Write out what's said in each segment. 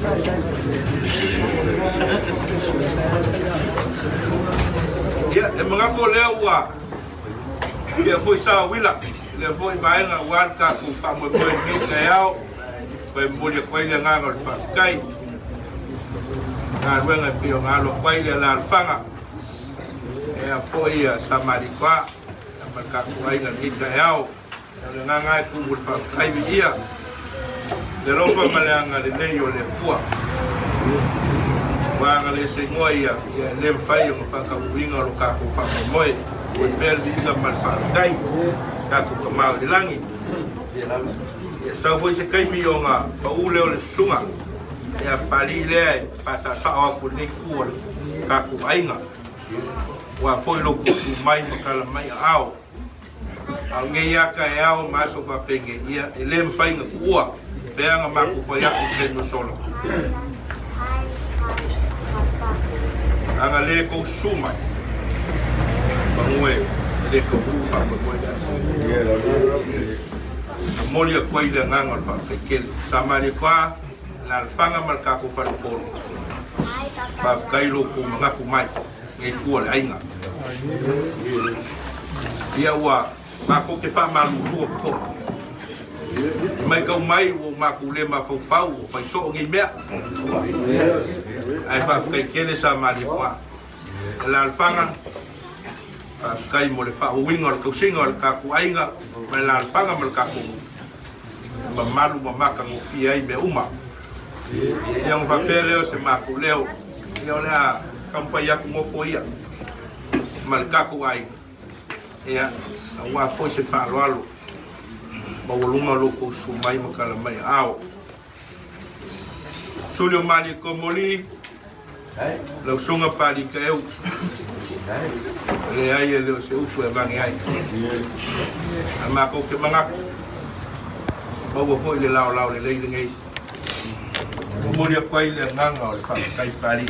Ia, e manatu o lea ua ia foi saoila lea foi vaega aua le tatou faamoemoe i lenei taeao, e momoli atu ai le agaga o le faafetai galuega e pei ona alo atu ai le alaalafaga ea foi sa Malietoa ma le tatou aiga i lenei taeao. O le agaga e tumu le faafetai viia le alofa ma le agalelei o le Atua. Ua agaleseigoa ia, ia e le mafai ona faataunuuina lo tatou faamoemoe. Ua pea le viiga ma le faafetai tatou Tama o i le lagi. Ia sau foi se taimi ona pau lea o le susuga ia Papalii lea e faasaosao atu i lenei itu o le tatou aiga. Ua foi lou tuutuu mai ma tala mai aao. A o lenei lava taeao ma aso faapenei, ia, e le mafai ona tuua pe ana matou fai atu i le taimi o sola. Ana le tou susu mai, panu e le taunuu faamoemoe le aso. Momoli atu ai le agaga o le faafetai tele. Sa Malietoa, le alafaga ma le tatou faleupolu, faafetai lo outou manatu mai nei tua o le aiga. Ia ua matou te faamalulu atu foi. I matau mai ua matou le mafaufau ua fai soo nei mea. Ae faafetai tele sa Malietoa. Le alaalafaga, faafetai mo le faauuina o le tausiga o le tatou aiga ma le alaalafaga ma le tatou nuu. E mamalu ma matagofie ai mea uma. Ia ona faapea lea o se matou leo, ia o le a taumafai atu nofo ia ma le tatou aiga, ia, aua foi se faaaloalo maualuga o lo outou susu mai ma tala mai aao. Suli o Malie Komoli, lau susuga Papalii Taeu, leai e le o se upu e avane ai. Ae matou te manatu, maua foi le laolao lelei lenei. Momoli atu ai le agaga o le faafetai Papalii.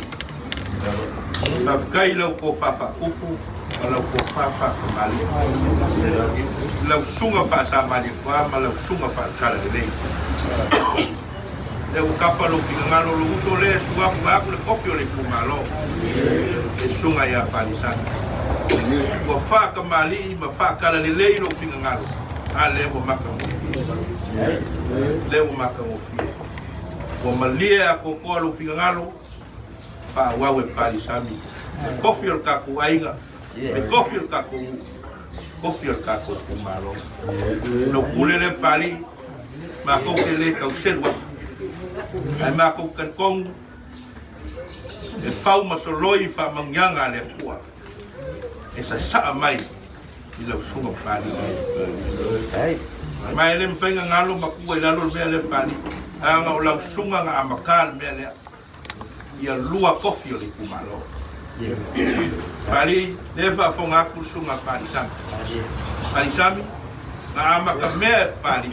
Faafetai i lau tofa faatupu ma lau tofa faatamalii, lau susuga faa-Sa-Malietoa ma lau susuga faa-Talalelei. Lea ua tafa lou finagalo lou uso lea e sua atu vaeatu le kofi o le itumalo, le susuga ia Palisana. Ua faatamalii ma faatalalelei lou finagalo, a lea ua matagofie. Lea ua matagofie. Ua malie atoatoa lou finagalo, faaauau e Palisami le kofi o le tatou aiga, le kofi o le tatou nuu, kofi o le tatou itumalo. Lou pule lea Papalii, matou te le tau selu atu, ae matou te talitonu e fau ma soloi faamanuiaga a le Atua e sasaa mai i lau susuga Papalii. Ma e le mafai ona galo ma tua i lalo le mea lea Papalii, leaga o lau susuga na amata le mea lea. Ia lua kofi o le itumalo. Papalii, lea e faafofoga atu le susuga a Palisami. Palisami, na amata mea e Papalii,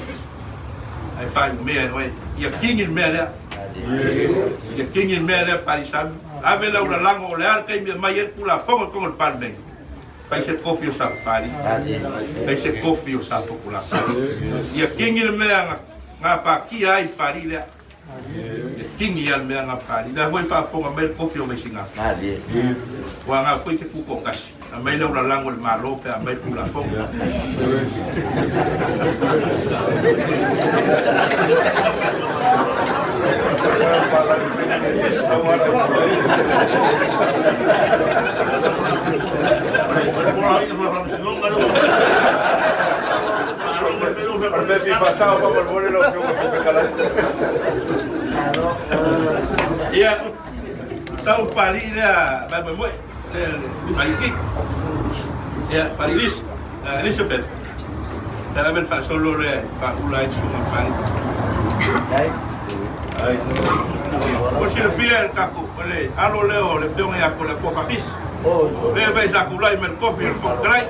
ae faaiu mea e oe. Ia kini le mea lea. Ia kini le mea lea Palisami. Ave lau lalago o le a le taimi e aumai ai le Tulafono i totonu o le Palemene. Fai se kofi o Sapapalii. Fai se kofi o Sapopolasa. Ia kini le mea na gapatia ai Papalii lea. E kini ia le mea nga pali. Lea foi faafofoga mai le kofi o Vaisigano. Ua nga foi ke tutoatasi. Aumai lau lalago i le Malo pe a aumai le Tulafono. Ia, sau Papalii lea faamoemoe, lea le Papalii. Ia, Papalii Lis, Elizabeth. Ia ave le faasolo lea e faaula ai le susuga Papalii. Mo le silafia e le tatou, o le alo lea o le afioga ia Toleafoa Faapisi. Lea foi sa tulai mai le kofi o le Fofoga Fetalai.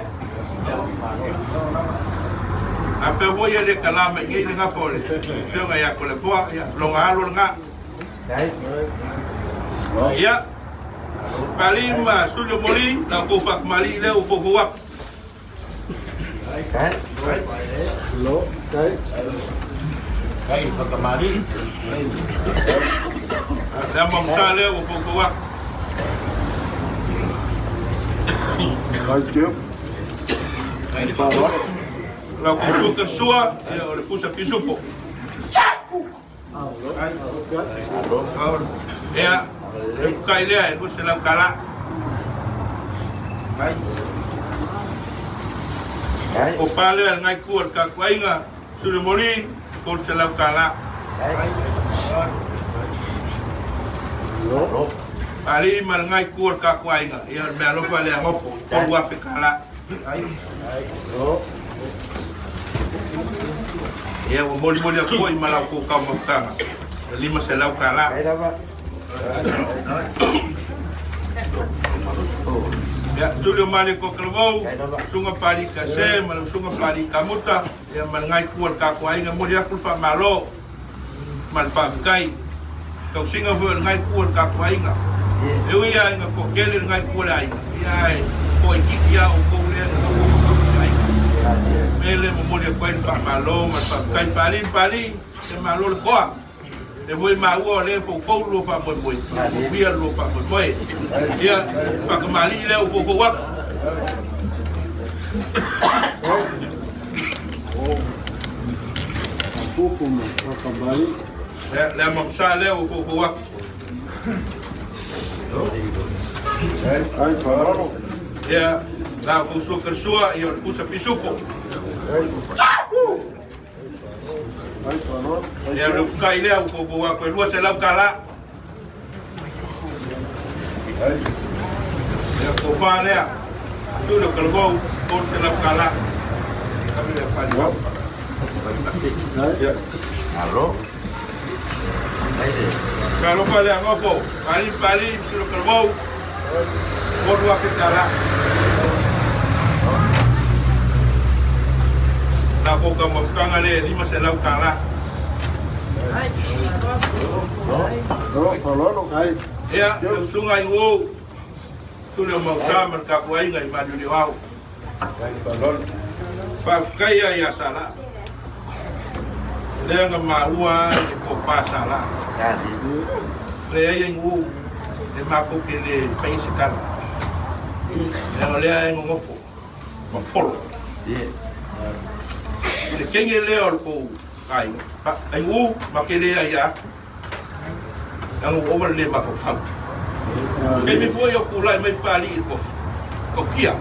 A pea foi e le tala mai nei le gafa o le afioga ia Toleafoa, ia, lona alo lena. Ia, Papalii ma Suli o Moli, la outou faatamalii lea ua foufou atu. Le ama msa lea ua foufou atu. Lau kousuka sua, ia o le pusa pisupo. Ia, e fukai lea e 200 kala. O pā lea le ngai kua le kakuaiga, Sulemoli, 300 kala. Pali ma le ngai kua le kakuaiga, ia o le mea alofa lea gofo, 3,000 kala. Ia ua molimoli atu foi ma la outou taumafataga e $500 tala. Ia, suli o Malie Kokelavou, Susuga Pali Kase ma le Usuga Pali Kamuta, ia ma le ngai kua le tatou aiga, momoli atu le faamalo ma le faafetai. Tausiga foi o le ngai kua le tatou aiga. E ui lava ina toatele le ngai kua le aiga, ia ae toaitiiti lava outou lea na tauofotofi le aiga. O le mea lea e momoli atu ai le faamalo ma le faafetai. Palii, Palii, se malo le toa. Lea foi maua o lea e foufou le lua faamoemoe, manuia le lua faamoemoe. Ia, faatamalii lea ua foufou atu. Ia, le ama sa lea ua foufou atu. Ia, la kou sua kersua, ia o le pusa pisupo. Ia, le ufukai lea ua foufou atu e 200 tala. Ia, kofa lea, sule o kalavou, 300 tala. Ia. Talofa le agofo, pali pali, sule o kalavou, 3,000 tala. La kou taumafutaga le 500 tala. Ia, le usuga i uou, sule o Mausa ma le tapuaiga i Maliulioau. Faafetai ia ia Sala. Lea na maua i le tofa Sala. Leai ai nuu e matou te le fai se tala. Leaga o lea e nonofo ma folo. I le kenge lea o le kou aiga, ai nuu ma te le ai atu. Leaga ua ova le le mafaufau. Taimi foi o tulai mai Papalii i le kofi, tautia.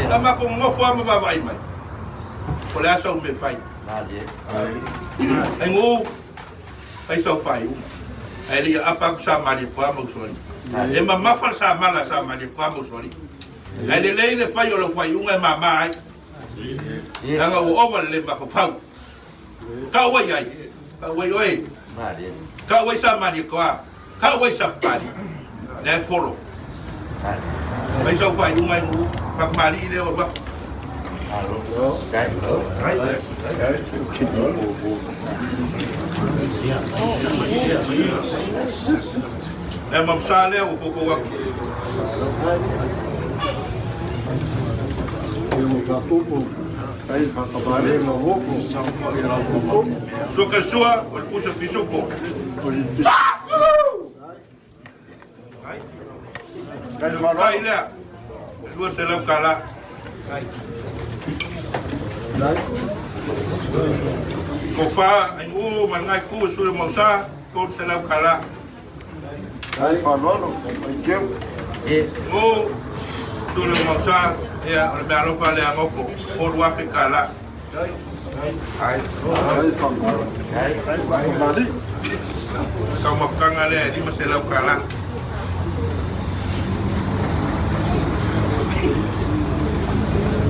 Na matou nonofo lava ma vaavaai mai, o le a sau mea fai. Aigou, fai sau faaiuga. Ae le i aapa atu sa Malietoa ma Usoalii. E mamafa le samala a sa Malietoa ma Usoalii. Ae lelei le fai o lau faaiuga e mama ai. Leaga ua ova le le mafaufau. Kau ai ai, kau ai oe. Kau ai sa Malietoa, kau ai sa Papalii. Lea e folo. Mai sau faaiuga ai nuu, Fagamali'i lea o alu atu. Lea mamsa lea ua foufou atu. Sua ka sua, o le pusa pisupo. Kai lea, e 200 kala. Ko whā, ai ngū, ma ngai kū, sure mausa, 300 kala. Ngū, sure mausa, ia, o le mea alofa lea ngofo, 3,000 kala. Taumafataga lea e $500 tala.